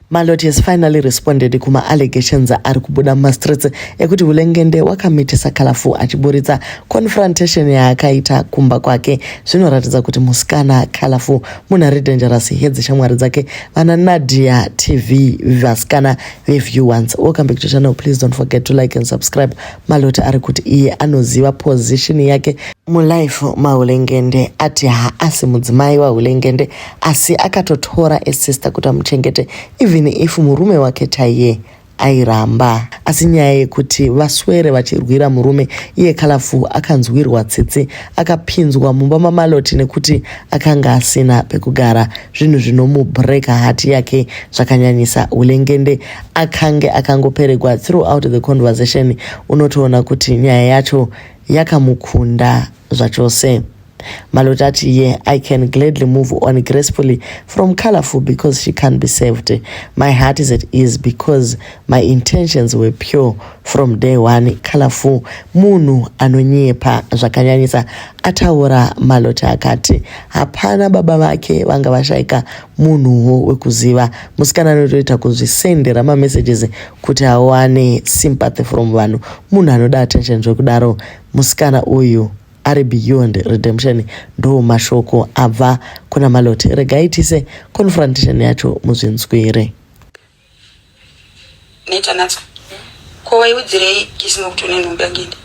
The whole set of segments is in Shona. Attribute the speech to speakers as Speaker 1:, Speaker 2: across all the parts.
Speaker 1: Maloti has finally responded kuma allegations ari kubuda mumastreets ekuti Hulengende wakamitisa Colourful achiburitsa confrontation yaakaita kumba kwake. Zvinoratidza kuti musikana Colourful munhu ari dangerous hedzi shamwari dzake vana Nadia TV vasikana veview once. Welcome back to channel. Please don't forget to like and subscribe. Maloti ari kuti iye anoziva position yake mulife maHulengende ati haasi mudzimai waHulengende asi akatotora esister kuti amuchengete even if murume wake chaiye airamba. Asi nyaya yekuti vaswere vachirwira murume iye Colourful akanzwirwa tsitsi akapinzwa mumba maMaloti nekuti akanga asina pekugara, zvinhu zvinomubreaka hati yake zvakanyanyisa. Hulengende akange akangoperegwa throughout the conversation, unotoona kuti nyaya yacho yakamukunda zvachose. Maloti ati iye, "I can gladly move on gracefully from Colourful because she can't be saved. My heart is at ease because my intentions were pure from day one. Colourful munhu anonyepa zvakanyanyisa." Ataura Maloti akati hapana baba vake vanga vashaika munhuwo wekuziva. Musikana anotoita kuzvisendera mamessages kuti awane sympathy from vanhu. Munhu anoda attention zvekudaro. Musikana uyu ari beyond redemption. Ndo mashoko abva kuna Maloti. Regai tise confrontation yacho muzvinzwire.
Speaker 2: Neta natso ko waiudzirei Kisimo kuti une nhumbu yangende?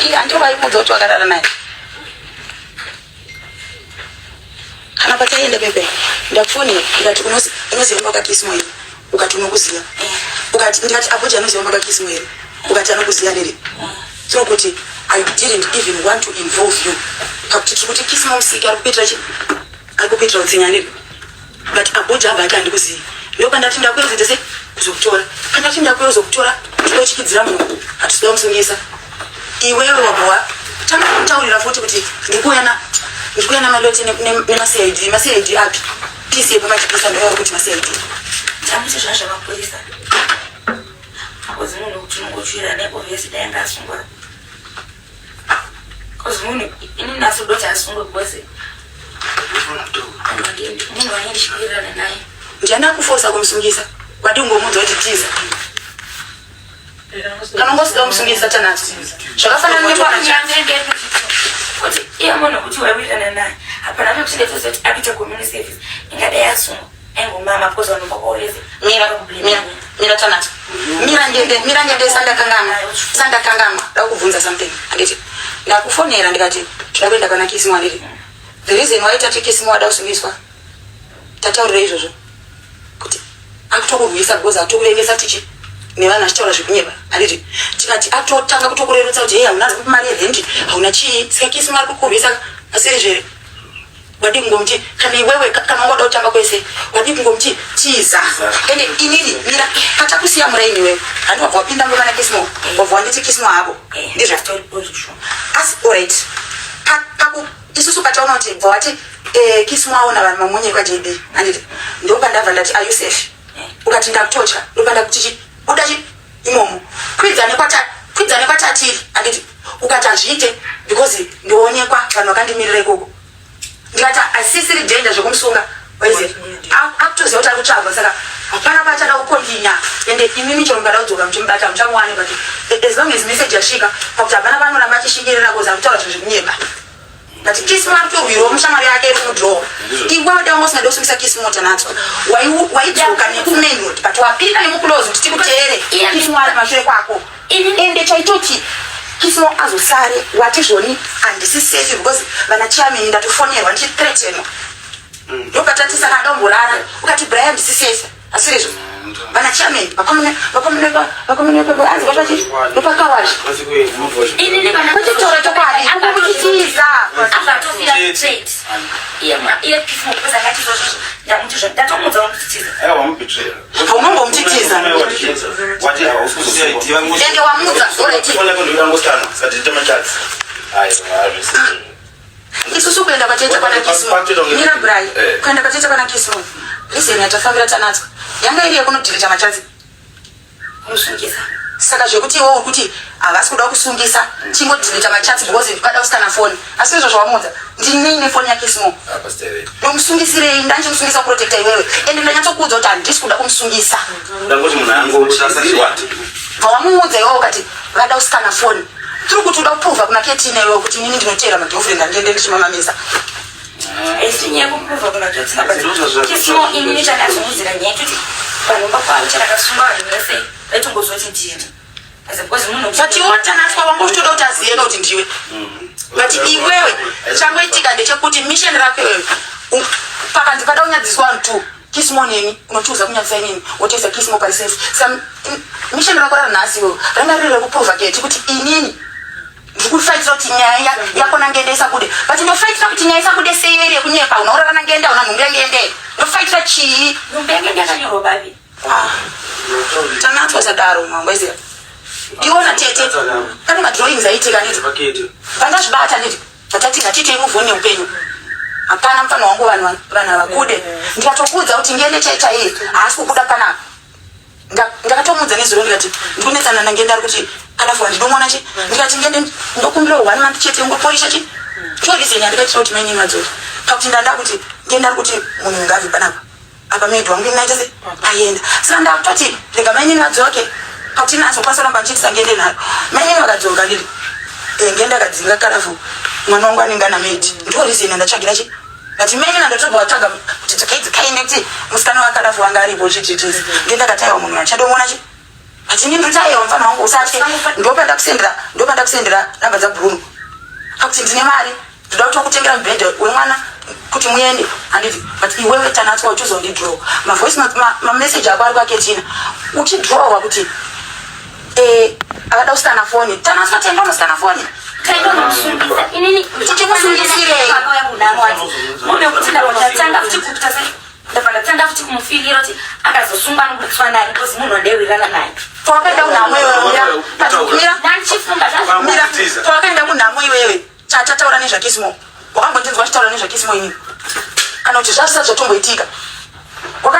Speaker 2: Iye handi waimuudza kuti wakarara naye? Kana pataienda pepe ndakufonera ndikati unoziva mba kwaKisimo here? Ukati unokuziva. Ukati ndikati Abuja anoziva mba kwaKisimo here? Ukati anokuziva rere. So kuti I didn't even want to involve you pakuti tiri kuti Kisimo musiki ari kukuitira chi ari kukuitira utsinyaniri, but Abuja abva ati handikuzivi. Ndopandati ndakuya kuzoita sei kuzokutora. Pandati ndakuya kuzokutora tinochikidzira munhu hatisi kuda kumusungisa. Iwewe wabva watanga kutaurira futi kuti ndikuuya na ndikuuya naMaloti nemaCID. MaCID api? Pisi yepamachipisa ndoyauri kuti maCID.
Speaker 3: Tamuti zvazvamapurisa akozi munhu kuti unongochwira neobviously dai anga asungwa kozi munhu ini nasoda kuti asungwe because munhu wange ndichiwirirana naye.
Speaker 2: Ndiani akufosa kumusungisa? Wati ungomuudza kuti tiza kana ungosida kumusungisa tanadzo zvakafanana
Speaker 3: kuti iye munhu kuti waiwirirana naye hapana pekuti ndetozoti akuita community service ingadai asungwa aingomama because vanhu vakaorese.
Speaker 2: Mira, mira, mira Tanadzo, mira ngende, mira ngende. Sandakangamwa, sandakangamwa da kubvunza something. Handiti ndakufonera ndikati toda kuenda kana Kisimo? Handiti the reason why tati Kisimo wada kusungiswa tataurira izvozvo kuti akutokurwisa because akutokurengesa tichi nevanhu achitaura zvekunyeba? Handiti tikati akutotanga kutokurerutsa kuti hei, hauna mari yerendi, hauna chii, saka Kisimo ari kukurwisa asiri zvere? Wadi kungomuti kana iwewe kana ungoda kutamba kwese, wadi kungomuti tiza. Ende inini mira, patakusiya muraini iwewe handi wabva wapinda ngoma naKisimo, wabva wanditi Kisimo hako ndizvo. Asi alright, paku isusu pataona kuti bva wati Kisimo aona vanhu mamonye kwaJB, handiti ndopandabva ndati, "Are you safe?" Ukati ndakutotya. Ndopanda kuti chi buda chi imomo, kwidza nekwata kwidza nekwatatiri, handiti? Ukati hazviite because ndioonekwa vanhu vakandimirira ikoko. Ndikati asisiri danger zvekumusunga, waiziva akutoziva kuti ari kutsvagwa, saka hapana paachada kukontinya. Ende imimi chero mukada kudzoka muchimubata muchamuwane, but as long as message yasvika pakuti hapana panoramba achishingirira kozi ari kutaura zvinhu zvekunyeba. But Kismo akutorwirawo mushamwari yake iri kumudraw. Iwewe dai wanga usingade kusungisa Kismo tanadzo waidzoka nekumain road, but wapinda nemuclose kuti tikuteere. Kismo ari mashure kwako. Ende chaitoti Kismo azosare wati zvoni handisi safe because vana chairman ndatofonerwa ndichithreatenwa. Ndopatati saka adomborara ukati Brian handisi safe, asirizvo? Vana chairman vakamune anzi vachachi ndopakawashi kuchitaura chokwadi kuchitiza.
Speaker 3: Abva atofira straight iye Kismo because akati izvozvo ndamuti zvo ndatomudza wamutitiza.
Speaker 2: Haunombomutitiza. Ende wamudza, alright. Isusu kuenda kwatiita kwana Kismo, mira Brai, kuenda kwatiita kwana Kismo, reason yatafambira tanatswa yanga iri yekunodhirita machanzi.
Speaker 3: Kumusungisa.
Speaker 2: Saka zvekuti iwe uri kuti havasi kuda kusungisa, chingodeleta machats because ukada usikana foni. Asi izvo zvawamuudza, ndinei nefoni yake Small. Ndomusungisirei, ndandichimusungisa kuprotecta iwewe. Ende ndanyatsokuudza kuti handisi kuda kumusungisa.
Speaker 4: Ndangoti munhu angochikwati.
Speaker 2: Bva wamuudza iwewe ukati vada usikana foni. Tiri kuti uda kuprova kuna Ketina iwewe kuti inini ndinoteera magirlfriend andiende ndichimamamisa.
Speaker 3: Haisi nyaya yekuprova kuna Ketina but Kismo inini chandazomuzira nyaya yekuti panomba kwavo chandakasunga vanhu vese vaitongozoti ndini. As because munhu
Speaker 2: But iwe Tanatswa wanga uchitoda kuti azive kuti ndiwe. But iwewe changoitika ndechekuti mission rako iwewe pakanzi pada kunyadziswa vanhu two Kismo neni unochuza kunyadzisa inini wotoisa Kismo pari safe. Sa mission rako ranhasi iwewe ranga riri rekuprova Keti kuti inini ndiri kufaitira kuti nyaya yako naNgende isabude. But ndofaitira kuti nyaya isabude sei iri yekunyepa unaurara naNgende una nhumbi yaNgende. Ndofaitira chii?
Speaker 3: Nhumbi yaNgende yakanyorwa babi.
Speaker 2: Ah, Tanatswa sadaro mambo iziya. Iwona tete pane madrawings aiitika nditi vandazvibata nditi tatati ngatiitei move on neupenyu hapana mufana wangu vanhu vanhu havakude ndikatokuudza kuti ngende chai chaiye haasi kukuda panapa ndakatomuudza nezuro ndikati ndikunetsana nangende ari kuti kalafu handidomona chi ndikati ngende ndokumbira one month chete ungoporisha chi ndo reason yandikaitira kuti mainini vadzoke pakuti ndanda kuti ngende ari kuti munhu ngabve panapa apa maid wangu inaita se aenda saka ndakutoti rega mainini vadzoke pakuti ini azokwanisa kuramba ndichiitisa ngende nharo mainini vakadzoka ndiri eh, ngende akadzinga karafu mwana wangu anenge ana maid ndo reason yandatsvagira chi but mainini andatobva vatsvaga kuti dzokai dzokai nekuti musikana wakarafu wanga aripo chichichisi ngende akataiwa munhu achadomuona chi But ini ndotaiwa mfana wangu usatye. Ndopandakusendera, ndopandakusendera namba dzaBruno. Pakuti ndine mari, ndoda kuti wakutengera mubhedha wemwana kuti muende. Handiti, but iwewe Tanatswa uchizondidraw. Ma voice note, ma, ma message ako ari kwaKetina. Uchidrawa kuti eh akada kusikana foni. Tanatswa tenda unosikana foni.
Speaker 3: Taitomusungisa inini
Speaker 2: Tichimusungisirei?
Speaker 3: akauya kunhamo ati munhu wekuti ndatanga futi kuita sei ndabva ndatanga futi kumufilira kuti akazosungwa anoburitswa nani because munhu wandaiwirirana naye
Speaker 2: Pawakaenda kunhamo iwewe mira. Mira.
Speaker 3: ndandichifunga zvazvo
Speaker 2: Mira. Pawakaenda kunhamo iwewe chatataura nezvaKismo. Wakambondinzwa achitaura nezvaKismo inini. Kana kuti zvazvisati zvatomboitika. Waka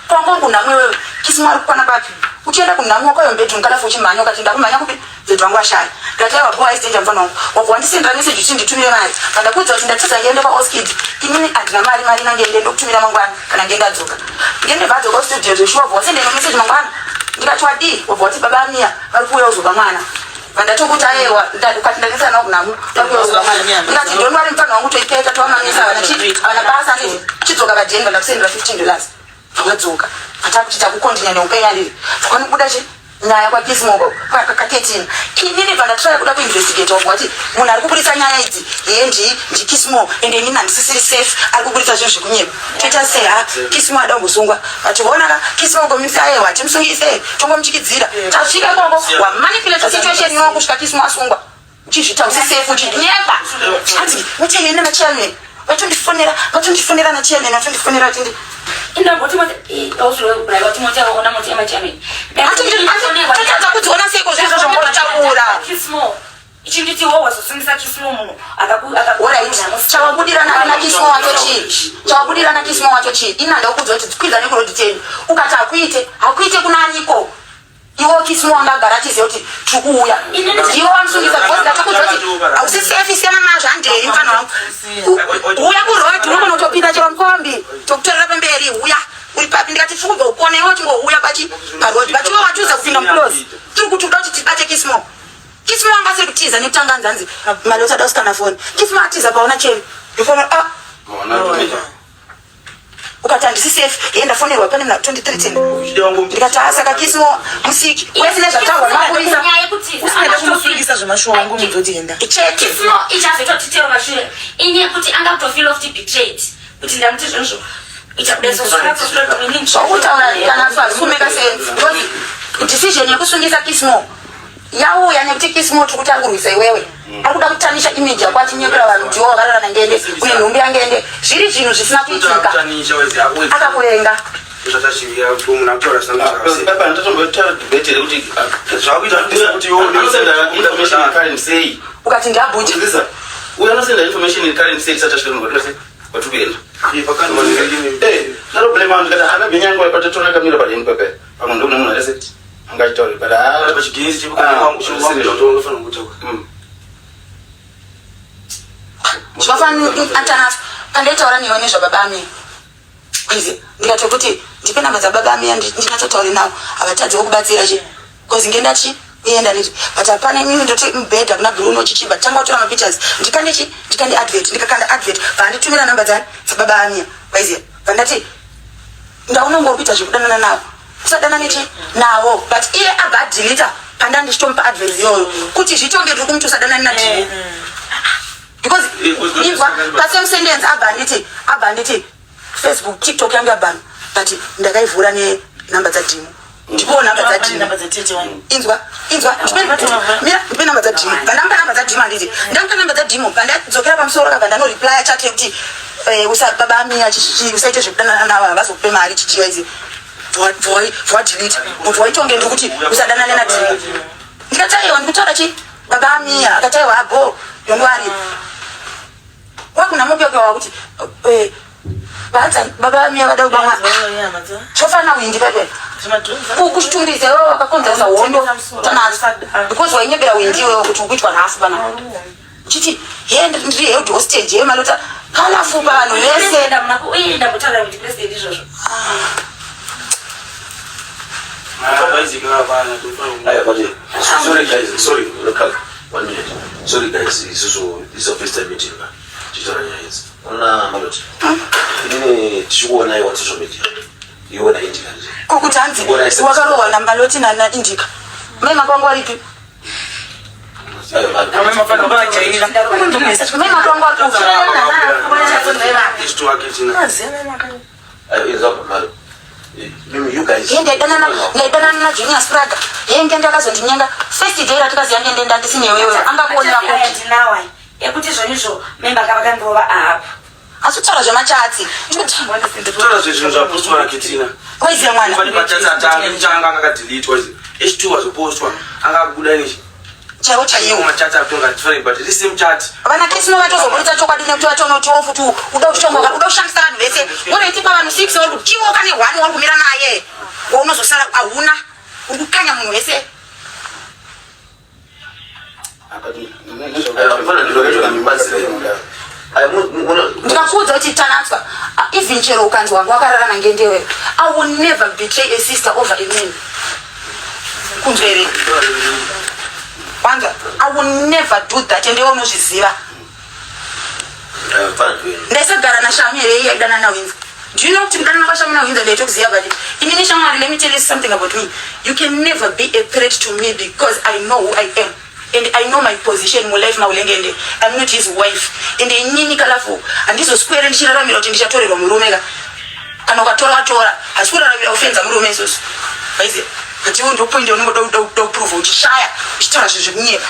Speaker 2: pawanga uri kunhamo iwewe Kismo ari kukwana papi? Uchienda kunhamo wakauya mubedroom kalafu uchimhanya ukati ndakumhanya kupi? Zedhu wangu ashaya. Ndikati aiwa bho haisi danger mufana wangu. Wabva wandisendera message uchiti nditumire mari. Pandakuudza kuti ndatiza ndiende kwaOskid. Inini handina mari mari inange ndokutumira mangwana kana ngende adzoka. Ngende bva adzoka kustudio zveshuwa wabva wasendera message mangwana. Ndikati wadii? Wabva wati baba Amiya vari kuuya kuzoba mwana. Vandatokuti aiwa ukati ndanetsana nawo kunhamo vari kuuya kuzoba mwana. Ndikati don't worry mufana wangu toipeta tovamamisa havana chii havana basa handiti. Chidzoka vadhenga ndakusendera $15. Vakadzoka atakuti takukontinya neupenyu handiti. Tukanobuda chi nyaya kwaKismo kaKetina. Inini pandatraya kuda kuinvestigate wabva wati munhu ari kuburitsa nyaya idzi hee ndi ndiKismo ende inini handisisiri safe ari kuburitsa zvinhu zvekunyeba. Toita sei ha Kismo ada kumbosungwa. Vati hona ka Kismo ngomisa aiwa timusungise tongomuchikidzira. Tasvika ikoko wamanipulate situation iwawo kusvika Kismo asungwa. Uchizviita usi safe uchinyepa. Hanzi muchenge nemachairman vatondifonera vatondifonera nachairman vatondifonera vachindi
Speaker 3: indamboti moti moti akaona moti yemachairman
Speaker 2: totadza kudziona seiko zvinhu izvozvo mbotaura
Speaker 3: Kismo ichinditi wo wazosungisa Kismo munhu
Speaker 2: Alright, chawabudirana naKismo wacho chii? Chawabudirana Kismo wacho chii? Ini handakuudza kuti kwidza nekuroad tedu. Ukati hakuite, hakuite kunaniko? Iwe Kismo wanga agara achiziva kuti tiri kuuya. Iwe wamusungisa because ndatokuudza kuti hausi safe siyana nazvo handei mfana wangu. Uya kuroad unogona kutopinda chero mukombi tokutorera pamberi uya uri papi ndikati tiri kubva ukona iwe uchingouya pachi paroad but iwe wachuza kupinda muclose tiri kuti uda kuti tibate Kismo. Kismo anga asiri kutiza nekuti anga anzi anzi Maloti ada kusikana foni. Kismo atiza paona cheni. Ndofona ah ukati handisi safe ye ndafonerwa pane muna 2013 ndikati ah saka Kismo musiki wese nezvataurwa nemapurisa
Speaker 1: usingada kumusungisa zvemashuwa wangu mudzoti enda
Speaker 2: chete
Speaker 3: Kismo ichazototitero mashure inyaya yekuti anga kutofeel of betrayed kuti ndamuti zvonzvo
Speaker 2: zvakutaura kana hazvikumeka sense because decision yekusungisa Kismo yauya nekuti Kismo tiri kuti ari kurwisa iwewe ari kuda kutanisha image yako achinyepera vanhu kuti iwe wakarara nangende une nhumbi yangende zviri zvinhu zvisina kuitika akakuvenga ukati ndiabhuja
Speaker 4: uyo anosenda information in current state tisati tasvika kwatiri kwatiri kuenda ndatoblame vanhu ndikati ana bhenyangu patatoona kamira padeni pepe pamwe ndokune munhu arese Angachitaure but ah
Speaker 5: pachigezi
Speaker 4: Ah,
Speaker 5: chekuangu kutaura.
Speaker 2: Zvakafanana atanaso pandaitaura newe nezvababa amiya, kwizi ndikatokuti ndipe namba dzababa amiya, ndinatsotaure navo, havatadzi kubatsira chi because ngenda chi kuenda neti, but hapana. Imimi ndoti mubhedha kuna Bruno chichibva tanga kutora mapictures, ndikande chi, ndikande advert, ndikakanda advert, vanditumira namba dzani, dzababa amiya, waiziya. Vandati ndaunonge uri kuita zvekudanana navo, usadanane chi navo, but iye abva adelita panda ndichitomupa advert iyoyo kuti zvitonge ndiri kumuti usadanane nadhini, because inzwa, pasame sentence abva anditi Facebook, TikTok yangu yabhanwa, but ndakaivhura nenhamba dzadhimu. Ndipowo nhamba dzadhimu.
Speaker 6: Namba dzatete wani.
Speaker 2: Inzwa, inzwa, mira, ndipe namba dzadhimu. Pandamupa namba dzadhimu, handiti ndamupa namba dzadhimu, pandadzokera pamusoro kabva ndanoreplya chat yekuti baba amiya chichichi, usaite zvekudanana navo, havazokupe mari, chichiwa idzi bvawadelete, mubva waitonge ndiri kuti usadanane nadhimu. Ndikataiwa, ndikutaura chi baba amiya akataiwa abo, don't worry, wakuna mupyoke wakuti badza baba amiya vada kubamwa chofanira kuindi pepe kuchitumbidza iwewe wakakonzeresa hondo tanadzo, because wainyebera windi iwewe kuti ukuitwa nhafu pana uchiti he ndiri held hostage he malota kalafu pavanhu vese.
Speaker 3: Uye ndambotaura kuti president izvozvo.
Speaker 7: Aya, but sorry guys, sorry, look, one minute. Sorry guys, isusu this is our first time meeting. Tichitaura nyaya idzi. Ona Maloti. Inini tichikuonai on social media. Iwe na Indika nje.
Speaker 2: Kokuti hanzi wakarohwa naMbaloti naIndika, mai makwangu aripi?
Speaker 7: Ayo, Malo.
Speaker 2: Mai makwangu ari kupi?
Speaker 7: Ayo, inzwa Malo. Mimi, you guys.
Speaker 2: Ye ndaidanana naJunior Spraga, ye ngende akazondinyenga first day ratikaziya ngende ndandisinewewe angakuonera kupi?
Speaker 3: Ndinawa yekuti zvonizvo memba kavakandova apa.
Speaker 2: Asi kutaura zvemachatsi.
Speaker 5: Kutaura zvezvinhu zvapostwa naKetina.
Speaker 2: Waiziya mwana.
Speaker 5: Pane machats atanga echitanga anga akadeletwa, ech2 azopostwa anga akubuda nechi
Speaker 2: Chaiwo chaiwo.
Speaker 5: Machats akutonga different, but this same chat.
Speaker 2: Vana Kisimo vatozoburitsa chokwadi nekuti vatonotiwo futi uda kutongoka, uda kushandisa vanhu vese, unoitipa vanhu six, uri kutiwoka ne1 uri kumira naye waunozosara hauna, uri kukanya munhu wese.
Speaker 7: Ayo, mfana ndinobatsira. Ayo,
Speaker 2: Ndikakuudza kuti tanatswa, even chero ukanzi wangu wakarara nangendewe, I will never betray a sister over a man. Kunzwere wanzwa, I will never do that, endewe unozviziva.
Speaker 7: Ayo, mfana ndiwe.
Speaker 2: Ndaisagara naShami here yaidana naWinza? Do you know kuti kudanana kwaShami naWinza ndaitokuziva? But inini shamwari, let me tell you something about me. You can never be a threat to me because I know who I am and I know my position mulife maulengende. I'm not his wife, and inini kalafu handizoswere ndichiraramira kuti ndichatorerwa murume ka. Kana ukatora watora, hasi kuraramira kufenza murume isusu, aiziva. But iwo ndopoint yaunongoda kuprova uchishaya, uchitaura zvinhu zvekunyepa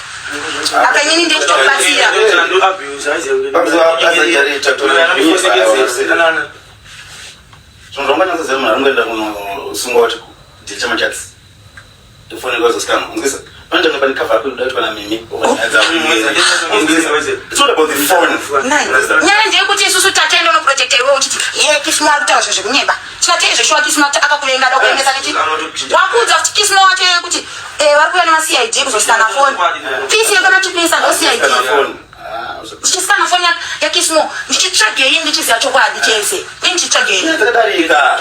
Speaker 2: apa. Inini ndechitobatsira.
Speaker 4: Zvinhu zvanganyatsoziva, munhu anongoenda kunosungwa kuti delete machats, ifoni kwazosikana unzwisa panoita pane cover up inoda kuitwa namimi. It's not about the phone.
Speaker 2: Nyaya ndeyekuti isusu tataenda unoprotecta iwe uchiti ye Kismo ari kutaura zvinhu zvekunyeba. Tikati izvo shuwa Kismo akakuvenga, ada kuendesa nechi wakuudza kuti Kismo wacho yekuti vari kuuya nemaCID kuzoscana foni pisi yekana chipisa ndo CID ndichiscana foni yaKismo, ndichitsvagei ndichiziva chokwadi chese, ini ndichitsvagei?
Speaker 4: Dzakadarika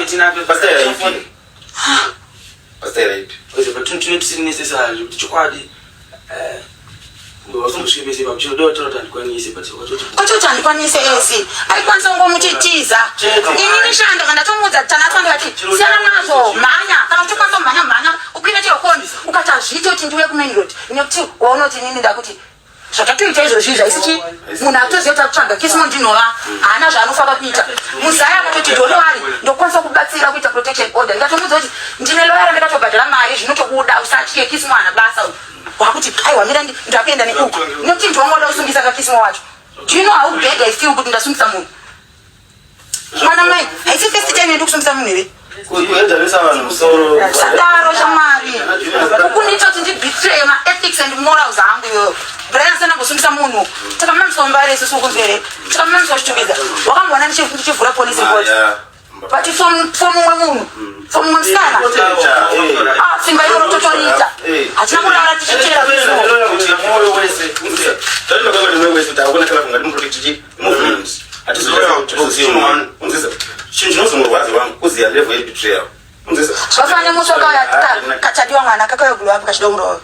Speaker 4: pasitaira ipi, pasitaira ipi?
Speaker 5: Tisiri necessary kuti chokwadi wasombosvike pese ipapo, chinoda kutaura kuti handikwanisi, but wakatoti
Speaker 2: Kutoti handikwanise esi aikwanisa kungomuchitiza. Inini shanda kandatomuudza tanatswa, ndikati siyana nazvo, mhanya kana uchikwanisa kumhanya, mhanya ukwire chero kombi. Ukati hazviite kuti ndiuye kumain road nekuti waunoti inini ndakuti zvatatoita izvozvi zvaisi chi munhu akutoziva kuti akutsvaga Kismo ndinova haana zvaanofanira kuita. Muzaya akatoti don't worry, ndokwanisa kubatsira kuita protection order. Ndikatomuudza kuti ndine loyara, ndakatobhadhara mari, zvinotobuda, usatye, Kismo haana basa uyu. Wakuti aiwa, mira, ndakuenda neuku nekuti ndiwangoda kusungisa kaKismo wacho. Do you know how bad I feel kuti ndasungisa munhu? Mwana mai, haisi first time yendikusungisa munhu here?
Speaker 4: Kuenzanisa vanhu musoro.
Speaker 2: Sadaro shamwari, ukundiita kuti ndibetray maethics and morals angu iyoyo. Brian sanambosungisa munhu, takamamiswa mubare isusu kunzwere, takamamiswa Chitungwiza. Wakamboona ndichivhura police report? But for mumwe munhu, for mumwe musikana, ah, simba iroro totoriita. Hatina kurara tichitera kuso.
Speaker 4: Mwoyo wese mwoyo wese kuti akuna kana kungati muprotect chi movement. Hatizochinhu chinozongorwadza vangu kuziya level yebetrayal.
Speaker 2: Zvakafanana nemusi wakauya kaTadiwa, mwana kakauya gulo apo kachida murova.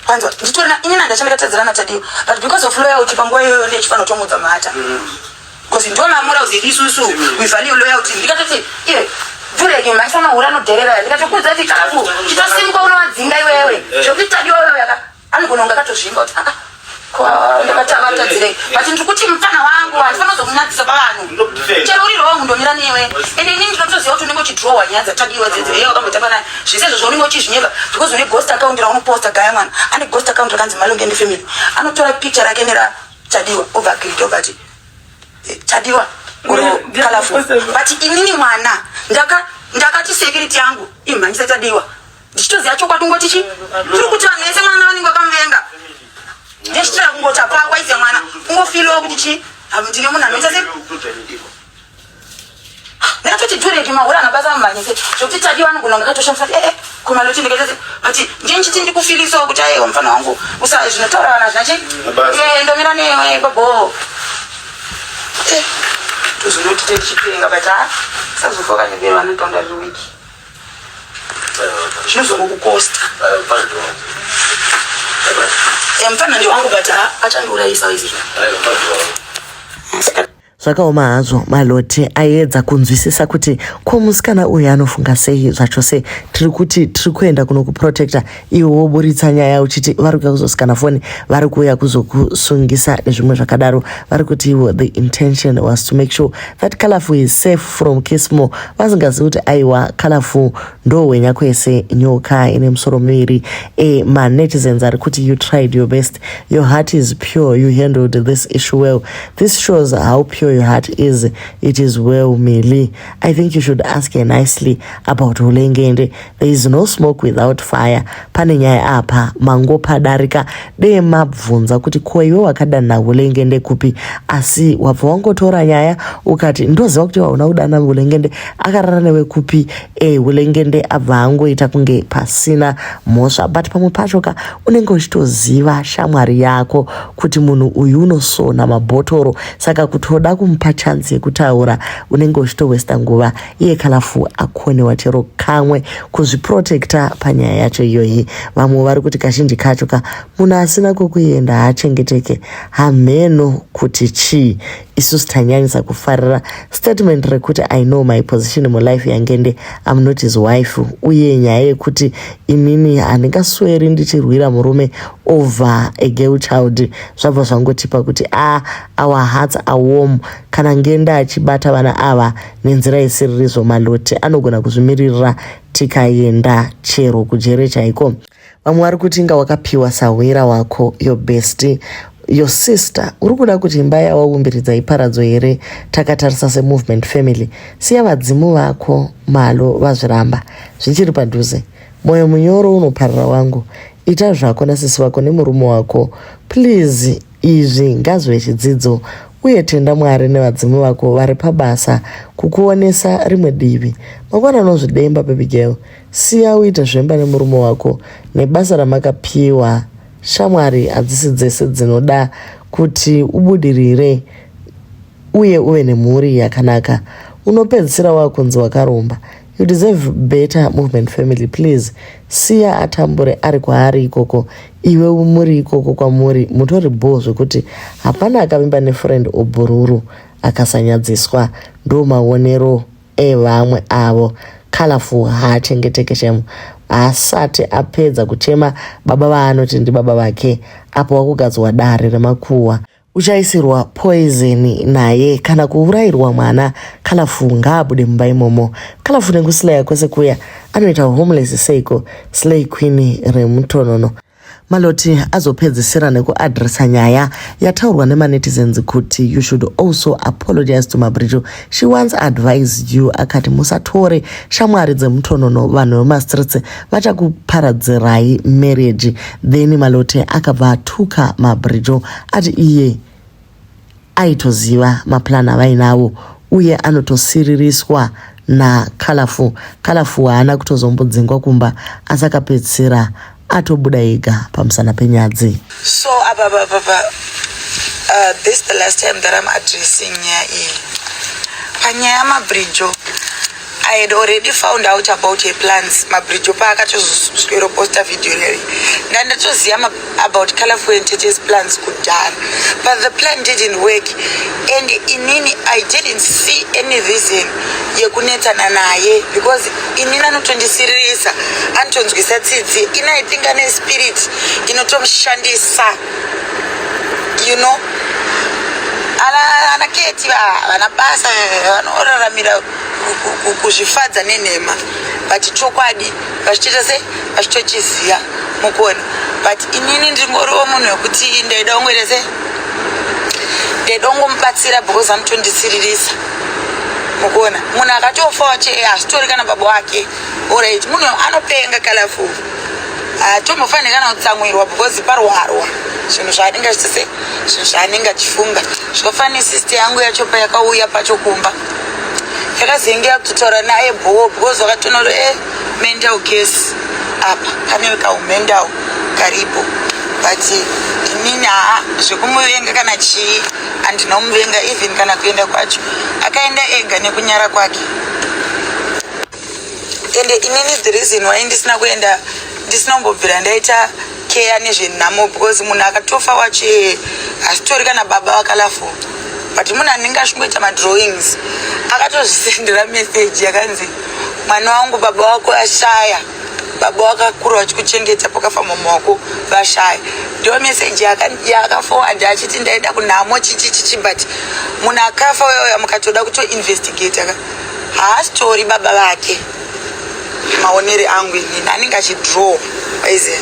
Speaker 2: Kwanzwa nditori inini handachanga tatadzirana naTadiwa, but because of loyalty panguva iyoyo ndechifanira kutomudza mhata, because ndo mamorals edu isusu, we value loyalty. Ndikatoti iye dhureki maisana hura anodherera, ndikatokudza kuti kafu chitosimuka unovadzinga iwewe, zvekuti Tadiwa wewe yaka anogona kunge akatozvimba kuti aa ndakatavatadzirei, but ndiri kuti mufana wangu handifanira kuzomunyadzisa pavanhu. Chero uri wrong, ndomira newe. Ende inini ndinotoziva kuti unenge uchidrowa nyaya dzaTadiwa dzedzo, iye wakambotamba naye, zvese izvo zvaunenge uchizvinyeva, because une ghost account raunoposta. Gaya mwana ane ghost account rakanzi Malongende Family, anotora picture rake neraTadiwa, obva agirita, obva ati Tadiwa oro Colorful. But inini mwana ndakati security yangu imhanyise Tadiwa, ndichitoziva chokwadi, ungoti chi tiri kuti vanhu vese mwana vanenge vakamuvenga, ndechitira kungoti apakwa ize mwana ungofilawo kuti chi ndine munhu anoita se ndakatoti dhureki mahura anabasa mumhanyise, zvokuti Tadiwa anogona kunge akatoshamisa kuti ee kumaloti ndikaita se, but ndinchiti ndikufilisawo kuti aiwa, mufana wangu usa zvinotaura vanhu hazvina chi. Ndomira newe babo, tozonoti tichitenga, but ha sazofa kanyebero vanotonda riri wiki, zvinozongokukosta. Mufana ndewangu, but achandiurayisa izvi.
Speaker 1: Zvakaoma hazvo. Maloti aiedza kunzwisisa kuti ko musikana uyu anofunga sei zvachose. Tiri kuti tiri kuenda kunokuprotecta, iwe woburitsa nyaya uchiti vari kuuya kuzosikana foni, vari kuuya kuzokusungisa nezvimwe zvakadaro. Vari kuti ivo the intention was to make sure that Colorful is safe from Kismo, vasingazivi kuti aiwa, Colorful ndo hwenya kwese, nyoka ine musoro miviri. Manetizens ari kuti you tried your best, your heart is pure, you handled this issue well. This shows how pure your heart is. It is well, Milly. I think you should ask her nicely about Hulengende. There is no smoke without fire. Pane nyaya apa, mangopadarika. Dee mabvunza kuti ko iwe wakadana Hulengende kupi, asi wabva wangotora nyaya ukati ndoziva kuti hauna kudana Hulengende, akarara newe kupi? Hulengende abva angoita kunge pasina mhosva, but pamwe pacho ka unenge uchitoziva shamwari yako kuti munhu uyu unosona mabhotoro, saka kutoda kumupa chance yekutaura unenge uchitowesta nguva. Iye Colorful akonewa chero kamwe kuzviprotecta panyaya yacho iyoyi. Vamwe vari kuti kazhinji kacho ka munhu asina kwekuenda haachengeteke, hamheno kuti chii. Isusu tanyanyisa kufarira statement rekuti I know my position mulife yaNgende, I'm not his wife, uye nyaya yekuti inini handingasweri ndichirwira murume over a girl child. Zvabva zvangotipa kuti a ah, our hearts are warm. Kana Ngende achibata vana ava nenzira isiririzvo, Maloti anogona kuzvimiririra, tikaenda chero kujere chaiko. Vamwe vari kuti inga wakapiwa sahwira wako, your best, your sister, uri kuda kuti imba yawaumbiridza iparadzo here? Takatarisa seMovement Family, siya vadzimu vako Malo vazviramba zvichiri padhuze. Mwoyo munyoro unoparira wangu, ita zvako nasisi vako nemurume wako, please. Izvi ngazvive chidzidzo, uye tenda Mwari nevadzimu vako vari pabasa kukuonesa rimwe divi. Mangwana unozvidemba, baby girl. Siya uite zvemba nemurume wako nebasa ramakapiwa. Shamwari hadzisi dzese dzinoda kuti ubudirire uye uve nemhuri yakanaka. Unopedzisira wakunzi wakaromba. You deserve better, Movement Family. Please siya atambure ari kwaari ikoko. Iwe muri ikoko kwamuri mutori bho zvekuti hapana akavimba nefriend obhururu akasanyadziswa. Ndo maonero evamwe avo. Colorful haachengeteke shemu. Haasati apedza kuchema baba vaanoti ndibaba vake, apo wakugadzwa dare remakuhwa. Uchaisirwa poison naye kana kuurayirwa mwana. Colorful ngaabude mumba imomo. Colorful nekuslaya kwese kuya anoita homeless seiko, slay queen remutonono? Maloti azopedzisira nekuadresa nyaya yataurwa nemanetizens kuti you should also apologize to Mabrijo. She once advised you akati musatore shamwari dzemutonono, vanhu vemastreets vachakuparadzirai marriage. Then Malote akabva atuka Mabrijo, ati iye aitoziva maplan avainawo. Uye anotosiririswa naColourful. Colourful haana kutozombodzingwa kumba asi akapedzisira atobuda ega pamusana penyadzi.
Speaker 2: So apa pa pa pa this the last time that I'm addressing nyaya iyi. Panyaya yamabrijo, I had already found out about her plans. Mabrijo paakatozosweroposta video reri, ndandatoziva about Colorful and Tete's plans kudhara, but the plan didn't work and inini I didn't see any reason yekunetsana naye because inini anotondisiririsa, anotonzwisa tsitsi. Ini I think ane spirit inotomushandisa. Ana keti vana basa vanoraramira kuzvifadza nenhema, but chokwadi vachitoita se vachitochiziva mukuona. But inini ndingoriwo munhu wekuti ndaida kungoita se ndaida kungomubatsira because anotondisiririsa mukuona. Munhu akatofa wacho hazvitori kana baba wake. Alright, munhu anopenga Colorful, hatombofaniri kana kutsamwirwa because parwarwa zvinhu zvaanenge achitose, zvinhu zvaanenge achifunga. Zvakafanira sister yangu yacho payakauya pacho kumba, yakazenge yakutotaura naye bho because vakatoona kuti mental case apa, pane kaumental karipo. But inini haa, zvekumuvenga kana chii, handina kumuvenga. Even kana kuenda kwacho akaenda ega nekunyara kwake. Ende inini the reason why ndisina kuenda, ndisina kumbobvira ndaita keya nezvenhamo because munhu akatofa wacho hazvitori kana baba vaColourful, but munhu anenge achingoita madrawings akatozvisendera meseji yakanzi, "Mwana wangu, baba wako ashaya, baba wakakura vachikuchengeta pakafa mama wako vashaya." Ndiyo meseji yaakaforward achiti ndaenda kunhamo chichi chichi. But munhu akafa uyoyo, mukatoda kutoinvestigata ka, haasitori baba vake. Maonere angu inini, anenge achidraw, waiziva.